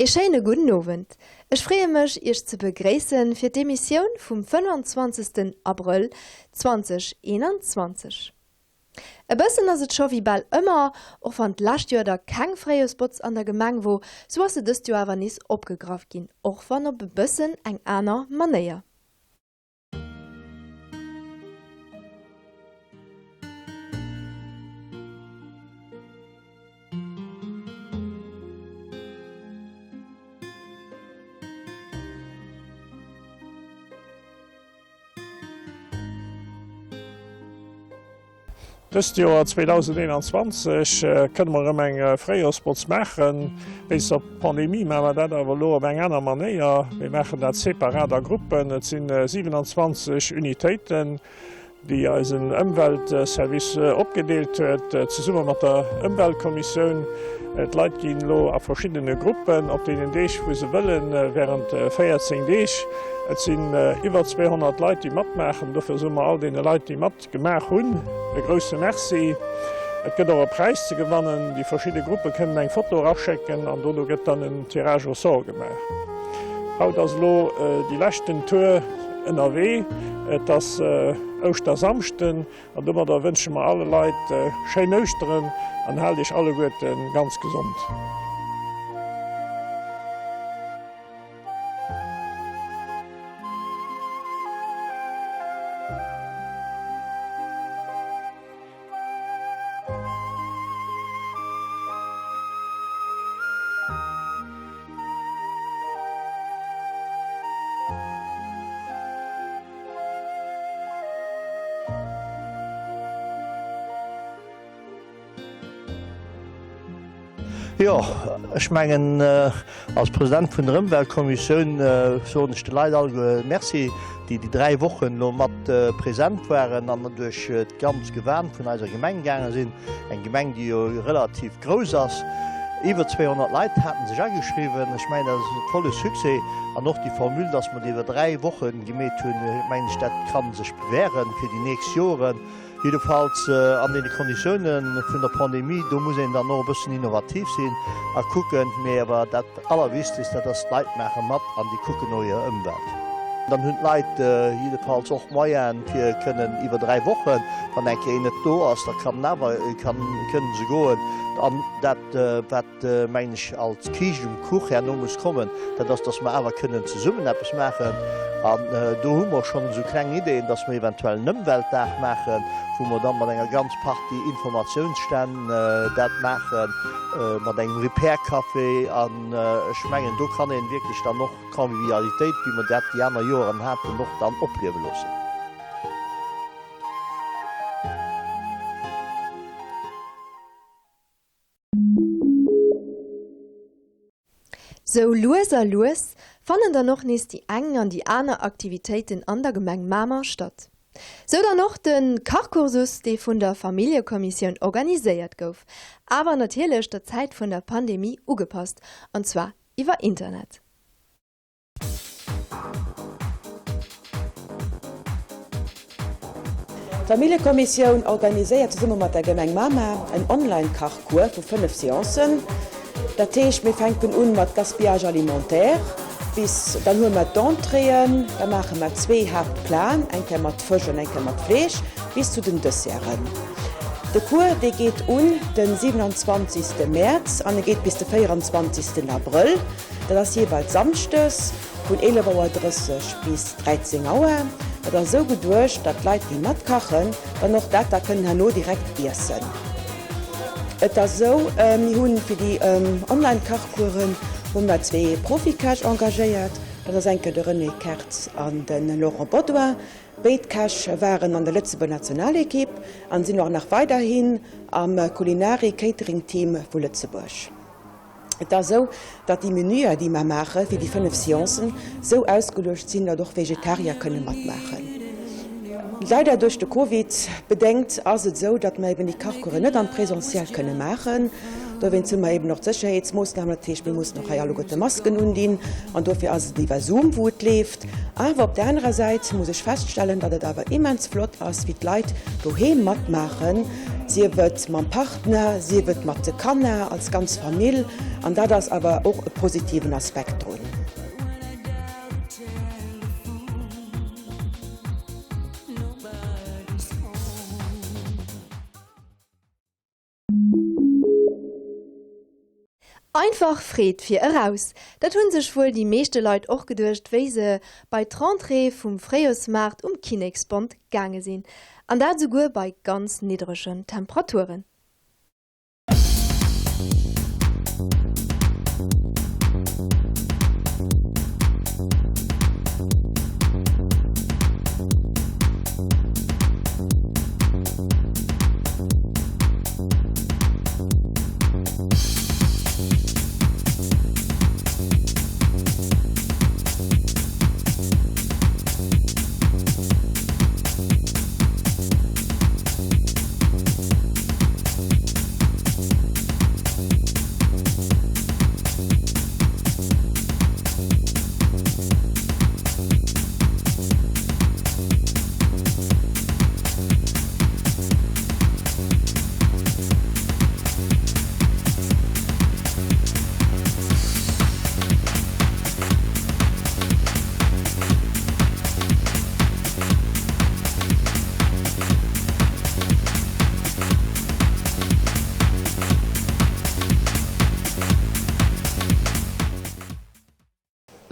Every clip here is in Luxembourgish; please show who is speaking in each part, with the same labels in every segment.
Speaker 1: Ee schéine gudden Owend. Ech freeë mech Iech ze begréissen fir d'Emissioun vum 25. Abrëll 2021. E bëssen ass et scho wéi bal ëmmer, och wann d'lescht Joer da keng Fréijoersbotz an der Gemeng wor, sou ass se dëst Joer awer nees opgegraff ginn, och wann op e bëssen eng aner Manéier.
Speaker 2: Dëst Joer 2021 kënne mer erëm eng Fréijoersbotz maachen. Wéinst der Pandemie maache mer dat awer elo op eng aner Manéier. Mir maachen dat separat a Gruppen. Et si 27 Unitéiten, déi eisen Ëmweltservice opgedeelt huet, zesumme mat der Ëmweltkommissioun. D'Leit ginn elo a verschiddene Gruppen op deenen Deeg, wou se wëllen, wärend 14 Deeg. Et sinn iwwer 200 Leit, déi matmaachen. Dofir soe mer all deene Leit, déi mat. Gemaach hunn. E grousse Merci. Et gëtt och e Präis ze gewannen. Déi verschidde Gruppe kënnen eng Foto eraschécken an dono gëtt dann en Tirage au sort gemaach. Haut ass elo déi leschten Tour ënnerwee. Et ass Ouschtersamschden an domadder wënsche mer alle Leit schéin Ouschteren an haalt iech alleguerte ganz gesond.
Speaker 3: Jo, ech mengen, als President vun der Ëmweltkommissioun soen ech de Leit alleguer Merci, déi déi 3 Wochen elo mat present waren an duerch d'ganz Gewan vun eiser Gemeng gaange sinn. Eng Gemeng, déi jo relativ grouss ass. Iwwer 200 Leit haten sech ageschriwwen. Ech mengen, dat ass e volle Succès. An och déi Formule, dass mer déi iwwer 3 Woche gemeet hunn, mengen ech, dat ka sech bewähren fir déi nächst Joren. Jiddefalls an deene Konditiounen vun der Pandemie, do muss een dann och e bëssen innovativ sinn a kucken. Mee awer dat Allerwichtegst, dat ass, d'Leit maache mat an déi kucken no hirer Ëmwelt. Dann hunn d'Leit jiddefalls och Moyenen, fir kënnen iwwer 3 Wochen, wann eng Kéier een net do ass, da kann en awer, kënnen se goen. An dat, wat. mengen ech, als Kiischt um Kuch herno muss kommen, dat ass, dass mer awer kënnen zesummen eppes maachen. An do hu mer schonn esou kleng Ideeën, dass mer eventuell en Ëmweltdag maachen, wou mer dann mat enger ganz Partie Informatiounsstänn dat maachen, mat engem Repair-Café. An ech mengen, do kann ee wierklech dann och d'Convivialitéit, wéi mer dat déi aner Joeren haten, och dann opliewe loossen.
Speaker 1: Sou lues a lues fannen dann och nees déi eng an déi aner Aktivitéiten an der Gemeng Mamer statt. Sou dann och de Kachkursus, dee vun der Familljekommissioun organiséiert gouf, awer natierlech der Zäit vun der Pandemie ugepasst, an zwar iwwer Internet.
Speaker 4: D'Familljekommissioun organiséiert zesumme mat der Gemeng Mamer en Online-Kachcours vu 5 Seancen. Dat heescht, mir fänken un mat Gaspillage alimentaire bis dann hu mer d'Entréeën, da maache mer zwee Haaptplaten, eng Kéier mat Fësch an eng Kéier mat Fleesch, bis zu den Desserten. De Cours, dee geet un den 27. Mäerz an e geet bis de 24. Abrëll. Dat ass jeeweils samschdes vun 11 Auer 30 bis 13 Auer. Dat ass esou geduecht, datt d'Leit, déi matkachen, dann och dat da kënnen herno direkt iessen. Et ass esou, mir hu fir déi Online-Kachcoursen hu mer zwee Profikäch engagéiert. Dat ass eng Kéier de René Kertz an de Laurent Baudouin. Béid Käch waren an der Lëtzebuerger Nationalekipp an sinn och nach weiderhin am Culinary-Catering-Team vu Lëtzebuerg. Et ass esou, datt déi Menüer, déi mer maache fir déi 5 Seancen, esou ausgeluecht sinn, datt och Vegetarier kënne matmaachen. Leider duerch de Covid bedéngt ass et esou, datt mer eben déi Kachcoursen net am Présentiel kënne maachen. Dowéinst hu mer eben och d'Sécherheetsmoossnamen, dat heescht, mir mussen och hei alleguerte Masken undinn an dofir ass et iwwer Zoom, wou et leeft. Awer op där anerer Säit muss ech feststellen, datt et awer immens flott ass, wéi d'Leit doheem matmaachen, sief et mam Partner, sief et mat de Kanner, als ganz Famill. An dat ass awer och e positiven Aspekt drun.
Speaker 1: Einfach Freed fir eraus, dat hunn sech wuel déi meeschte Leit och geduecht wéi se bei d'Rentrée vum Fréijoersmaart um Kinneksbond gaange sinn, an dat esouguer bei ganz niddregen Temperaturen.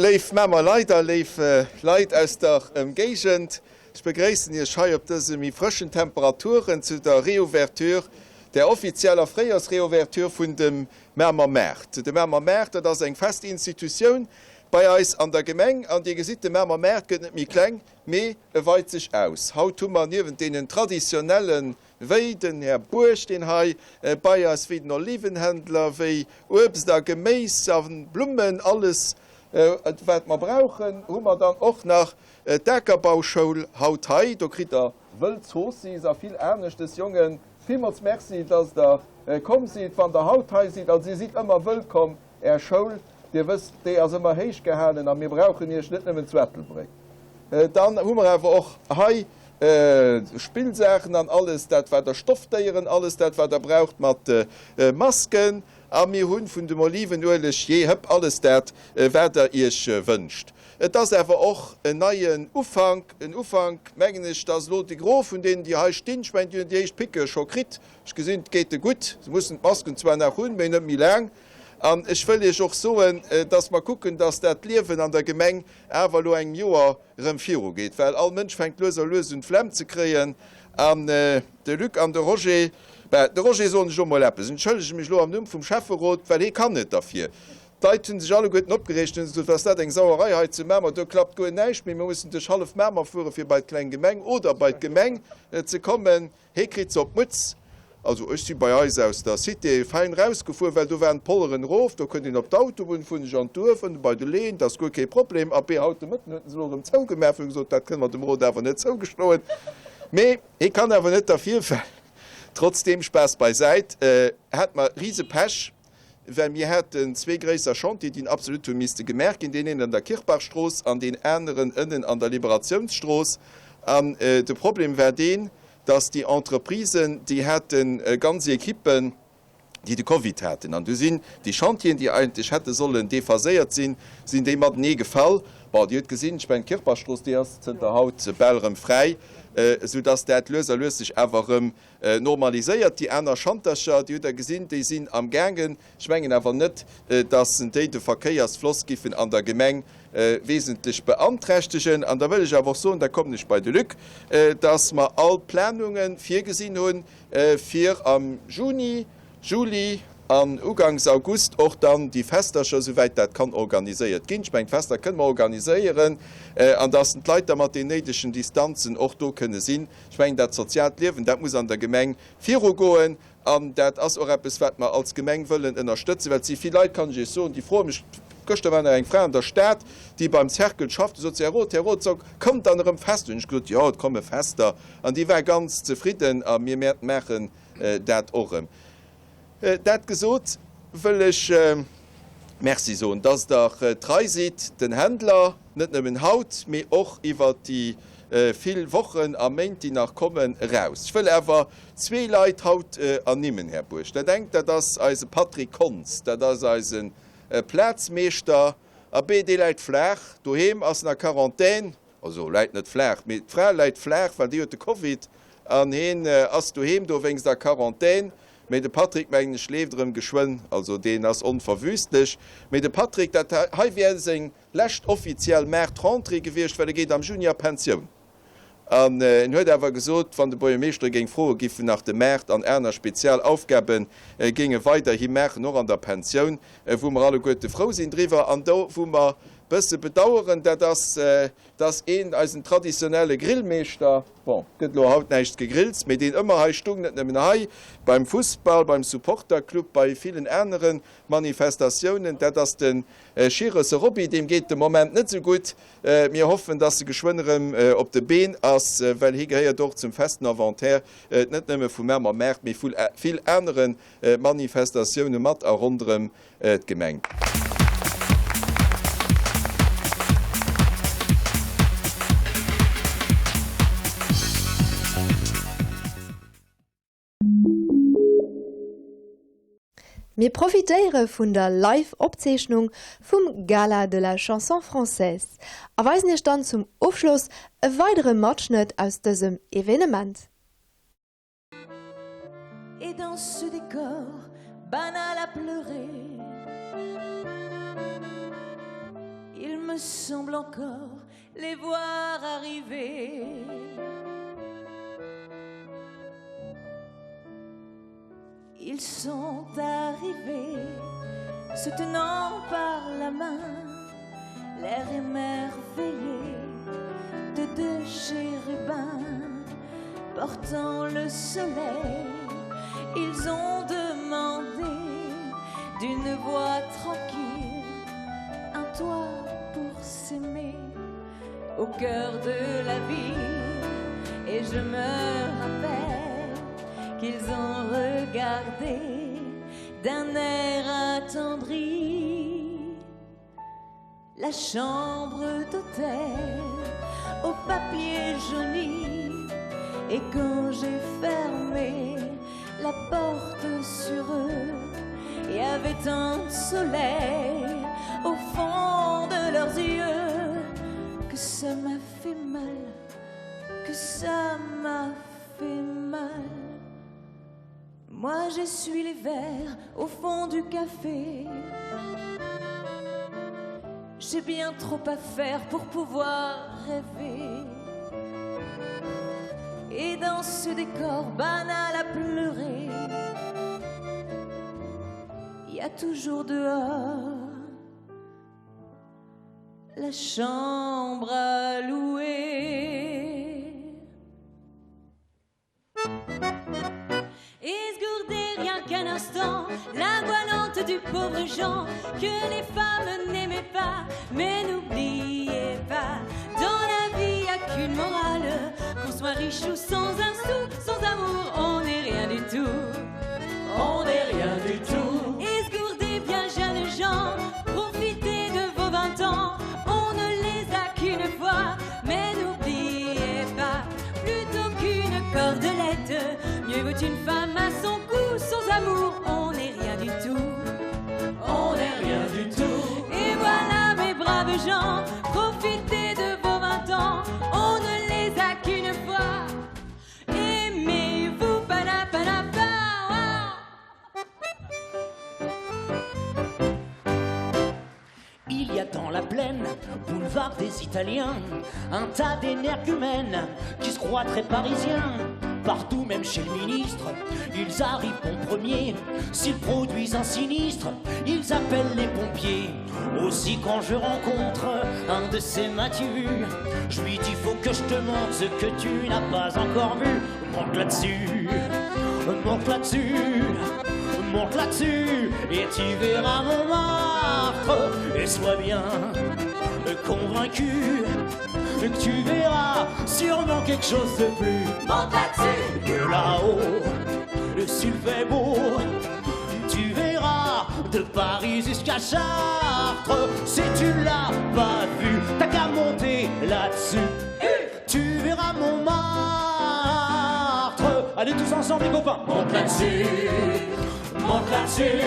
Speaker 5: Léif Mamer Leit a léif Leit aus der Ëmgéigend, ech begréissen Iech hei op dëse méi frëschen Temperaturen zu der Reouverture, der offizieller Fréijoers-Reouverture vun dem Mamer Maart. De Mamer Maart, dat ass eng fest Institutioun bei eis an der Gemeng an Dir gesitt, de Mamer Maart gëtt net méi kleng, mee e weit sech aus. Haut hu mer niewent deenen traditionelle wéi den Här Bourg, deen hei bei eis, wéi den Olivenhändler, wéi Uebst a Geméis a Blummen, alles wat mer brauchen, hu mer dann och nach d'Akerbauschoul haut hei. Do kritt Der wëll Zoossiss a vill aneschtes. Jongen, villmools Merci, dass Der komm sidd. Wann Der haut hei sidd, also Dir sidd ëmmer wëllkomm. Är Schoul, Dir wësst, déi ass ëmmer héich gehalen a mir brauchen Iech net nëmmen zu Ettelbréck. Dann hu mer awer och hei Spillsaachen an alles dat wat Der, Stoffdéieren, alles dat wat Der braucht mat Masken a mir hu vun dem Olivenueleg jee hëpp alles dat wat Der Iech wënscht. Et ass awer och en neien Ufank, en Ufank mengen ech, dass elo de Gros vun deenen déi hei stinn, ech mengen déi hunn déi éischt Piqûre scho kritt, ech gesinn et geet de gutt, se mussen d'Masken zwar nach hunn, mee net méi laang. An ech wëll Iech och soen, dass mer kucken, dass dat Liewen an der Gemeng awer elo engem Joer erëm virugeet, well all Mënsch fänkt lues a lues un d'Flemm ze kréien. An de Luc an de Roger, ben, de Roger soen ech elo mol eppes, entschëllege mech elo am Numm vum Schäfferot, well hee kann net derfir. D'Leit hu sech alleguerten opgereegt, hunn gesot, wat ass dat eng Sauerei hei zu Mamer, do klappt guer näischt méi, mir mussen duerch hallef Mamer fuere fir bei d'kleng Gemeng oder bei d'Gemeng ze kommen. Hee kritt se op d'Mutz. Also ech si bei eis aus der Cité fein rausgefuer, well do waren d'Polleren erof, do kënnt een op d'Autobunn vun Esch an d'Duerf ënne bei de Leen, dat ass guer kee Problem. Abee, haut de Mëtten huet en se elo erëm zougemaach, hunn gesot, dat kënne mer dem Rot awer net zougestoen. Mee hee kann awer net derfir, well trotzdeem, Spaass beisäit, hat mer rise Pech, well mir haten zwee gréisser Chantier, déi absolut hu misste gemaach ginn, deen een an der Kirchbachstrooss an deen aneren ënnen an der Liberatiounsstrooss. An de Problem war deen, dass déi Entreprisen, déi hate ganz Equippen, déi de Covid haten. An du sinn déi Chantieren, déi eigentlech hätte sollen déphaséiert sinn, sinn déi matenee gefall. Bon, Dir hutt gesinn, ech mengen, d'Kirchbachstrooss, déi ass zënter haut bal erëm fräi, soudass dat lues a lues sech awer erëm Normaliséiert. Déi aner Schantercher, déi hutt Der gesinn, déi sinn am gaangen. Ech mengen awer net, dass déi de Verkéiersfloss giffen an der Gemeng wesentlech beanträchtegen. An da wëll ech awer och soen, da kommen ech bei de Luc, dass mer all Planunge virgesinn hunn, fir am Juni, Juli an uganks August och dann déi Festercher, souwäit dat kann organiséiert ginn, ech mengen, d'Fester kënne mer organiséieren, an dass d'Leit da mat den néidegen Distanzen och do kënne sinn. Ech mengen, dat soziaalt Liewen, dat muss an der Gemeng virugoen. An dat ass och eppes, wat mer als Gemeng wëllen ënnerstëtzen, well et si vill Leit, kann ech Iech soen, déi froe mech, gëschter war nach eng Fra an der Stad, déi beim Cercle schafft, déi sot se, Här Roth, Här Roth, so kommt dann erëm Fester? Hunn ech gesot, jo, et komme Fester. An déi war ganz zefridden a mir maachen dat och erëm. Dat gesot, wëll ech Merci soen, dass Der trei sidd den Händler, net nëmmen haut, mee och iwwert déi vill Wochen a Méint, déi nach kommen, eraus. Ech wëll awer zwee Leit haut ernimmen, Här Buerg. Dat engt, dat ass eise Patrick Kontz, dat ass eise Plazmeeschter. Abee, dee läit flaach doheem, ass en a Quarantän. Also läit net flaach, mee d'Fra läit flaach, well déi huet de Covid an heen ass doheem dowéinst a Quarantän. Mee de Patrick, mengen ech, leeft erëm geschwënn, also deen ass onverwüstlech. Mee de Patrick, dat hei wär seng lescht offiziell Maartrentrée gewiescht, well e geet am Juni a Pensioun. An en huet awer gesot, wann de Buergermeeschter e géing froen, giff en nach de Maart an aner spezial Aufgabe géing e weiderhi maachen, och an der Pensioun, wou mer alleguerte frou sinn driwwer. An do wou mer bësse bedaueren, dat ass, dass een, eisen traditionelle Grillmeeschter, bon, gëtt elo haut näischt gegrillt, mee deen ëmmer hei stung, net nëmmen hei beim Fussball, beim Supporterclub, bei villen anere Manifestatiounen, dat ass de Schiresse Roby, deem geet de Moment net esou gutt. Mir hoffen, dass e geschwënn erëm op de Been ass, well hie gehéiert och zum festen Inventaire, net nëmme vum Mamer Maart, mee vu vill anere Manifestatioune mat a ronderëm d'Gemeng.
Speaker 1: Mir profitéiere vun der Live-Opzeechnung vum Gala de la Chanson Française a weisen Iech dann zum Ofschloss e weidere Matschnëtt aus dësem Evenement.
Speaker 6: Et dans ce décor banal à pleurer Il me semble encore les voir arriver Ils sont arrivés se tenant par la main l'air émerveillé de deux chérubins portant le soleil ils ont demandé d'une voix tranquille un toit pour s'aimer au cœur de la ville et je me rappelle qu'ils ont regardé d'un air attendri la chambre d'hôtel au papier jauni et quand j'ai fermé la porte sur eux il y avait tant de soleil au fond de leurs yeux que ça m'a fait mal que ça m'a fait mal moi je suis les verres au fond du café j'ai bien trop à faire pour pouvoir rêver et dans ce décor banal à pleurer il y a toujours dehors la chambre à louer.
Speaker 7: Esgourder rien qu'un instant la voilante du pauvre Jean que les femmes n'aimaient pas mais n'oubliez pas dans la vie y a qu'une morale qu'on soit riche ou sans un sou sans amour on n'est rien du tout
Speaker 6: on n'est rien du tout
Speaker 7: Esgourdez bien jeunes gens profitez de vos vingt ans on ne les a qu'une fois mais n'oubliez pas plutôt qu'une cordelette mieux vaut une femme à son cou sans amour on n'est rien du tout
Speaker 6: on n'est rien du tout
Speaker 7: et voilà mes braves gens profitez de vos vingt ans on ne les a qu'une fois aimez-vous panapana
Speaker 8: Il y a dans la plaine, boulevard des Italiens, un tas d'énergumènes qui se croient très parisiens. Partout, même chez le ministre, ils arrivent bon premier. S'ils produisent un sinistre, ils appellent les pompiers. Aussi quand je rencontre un de ces Mathieu, je lui dis faut que je te montre ce que tu n'as pas encore vu. Monte là-dessus, monte là-dessus, monte là-dessus et tu verras mon martre et sois bien convaincu que tu verras sûrement quelque chose de plus
Speaker 7: Monte là-dessus
Speaker 8: que là-haut s'il fait beau. De Paris jusqu'à Chartres Si tu l'as pas vu T'as qu'à monter là-dessus Tu verras mon martre Allez tous ensemble les copains Monte là-dessus Monte là-dessus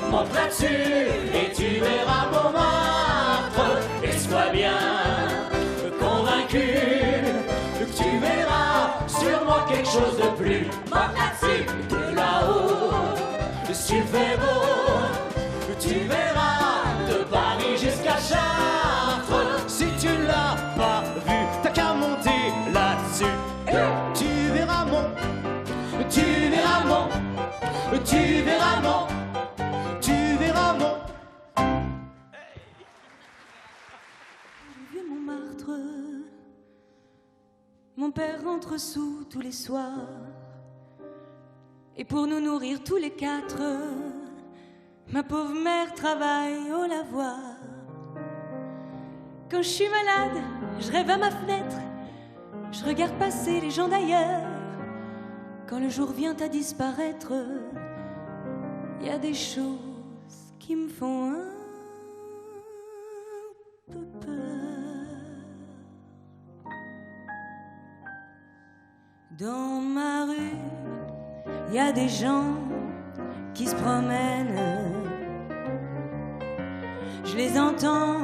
Speaker 8: Monte là-dessus Et tu verras mon martre Et sois bien convaincu Que tu verras sur moi quelque chose de plus Monte là-dessus De là-haut S'il fait beau Tu verras de Paris jusqu'à Chartres Si tu l'as pas vu T'as qu'à monter là-dessus Tu verras mon Tu verras mon Tu verras mon Tu verras mon
Speaker 7: J'ai vu Montmartre Mon père rentre sous tous les soirs Et pour nous nourrir tous les quatre Ma pauvre mère travaille au lavoir Quand je suis malade, je rêve à ma fenêtre Je regarde passer les gens d'ailleurs Quand le jour vient à disparaître Il y a des choses qui me font un peu peur Dans ma rue, il y a des gens qui se promènent. Je les entends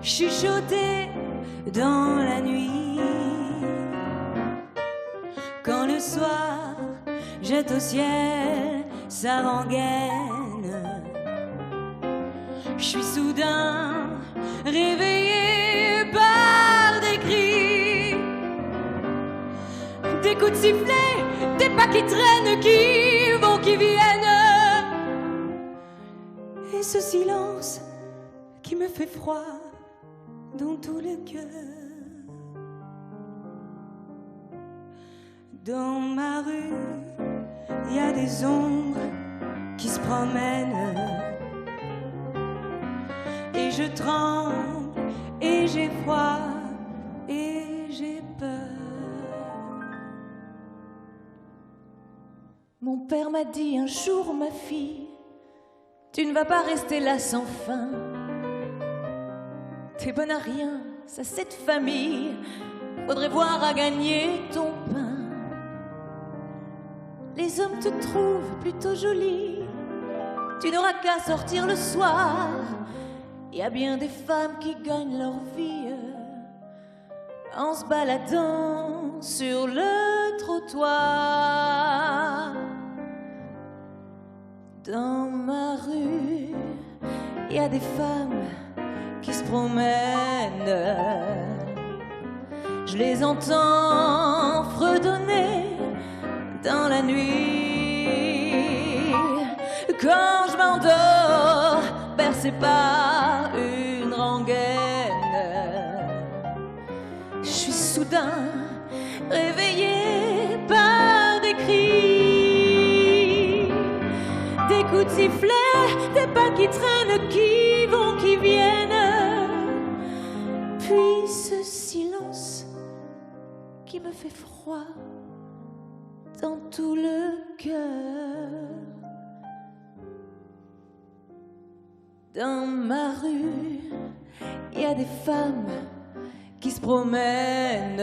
Speaker 7: chuchoter dans la nuit. Quand le soir jette au ciel sa rengaine, je suis soudain réveillé par des cris des coups de sifflet, des pas qui traînent, qui vont, qui viennent. Et ce silence qui me fait froid dans tout le cœur. Dans ma rue, il y a des ombres qui se promènent. Et je tremble et j'ai froid et j'ai peur. Mon père m'a dit un jour ma fille, tu ne vas pas rester là sans fin. T'es bonne à rien, ça cette famille, faudrait voir à gagner ton pain. Les hommes te trouvent plutôt jolie, tu n'auras qu'à sortir le soir. Il y a bien des femmes qui gagnent leur vie en se baladant sur le trottoir. Dans ma rue, il y a des femmes qui se promènent. Je les entends fredonner dans la nuit. Quand je m'endors, bercé par une rengaine, je suis soudain réveillé par des cris, des coups de sifflet, des pas qui traînent, qui vont, qui viennent. Puis ce silence qui me fait froid dans tout le cœur. Dans ma rue, il y a des femmes qui se promènent.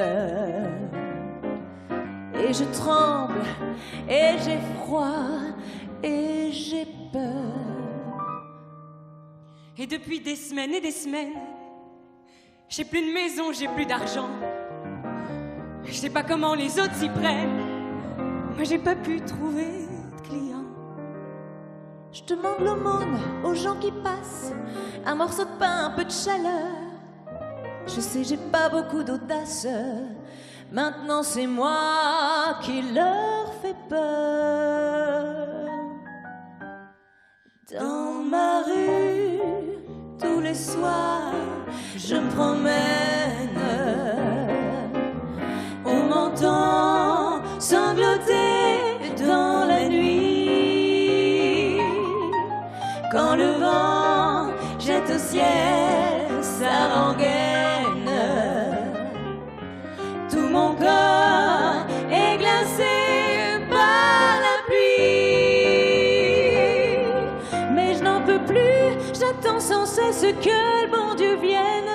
Speaker 7: Et je tremble, et j'ai froid, et j'ai peur.
Speaker 6: Et depuis des semaines et des semaines, j'ai plus de maison, j'ai plus d'argent. Je sais pas comment les autres s'y prennent. Moi j'ai pas pu trouver de clients.
Speaker 7: Je demande l'aumône aux gens qui passent, un morceau de pain, un peu de chaleur. Je sais, j'ai pas beaucoup d'audace. Maintenant c'est moi qui leur fais peur. Dans ma rue, tous les soirs, je me promène. On m'entend sangloter dans la nuit. Quand le vent jette au ciel sa rengaine, tout mon corps est glacé par la pluie. cesse que le bon Dieu vienne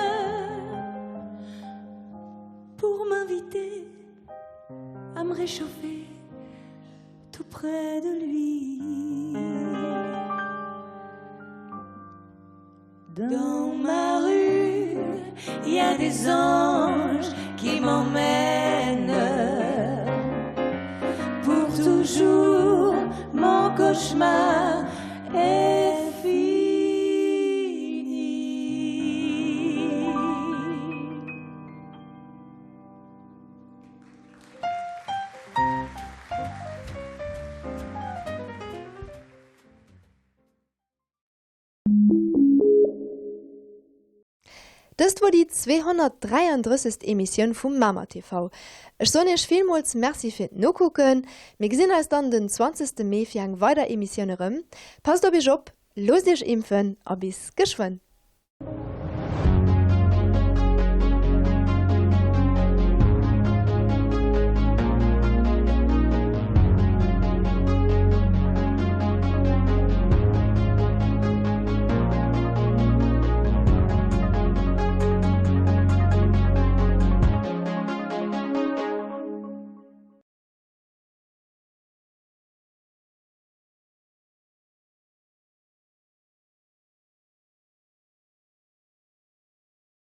Speaker 7: pour m'inviter à me réchauffer tout près de lui. Dans ma rue, il y a des anges qui m'emmènent pour toujours mon cauchemar est fini.
Speaker 1: Dëst wor déi 233. Emissioun vum Mamer TV. Ech soen iech villmools Merci fir d'Nokucken. Mir gesinn eis dann den 20. Mee fir eng weider Emissioun erëm. Passt op iech op, loosst iech impfen a bis geschwënn.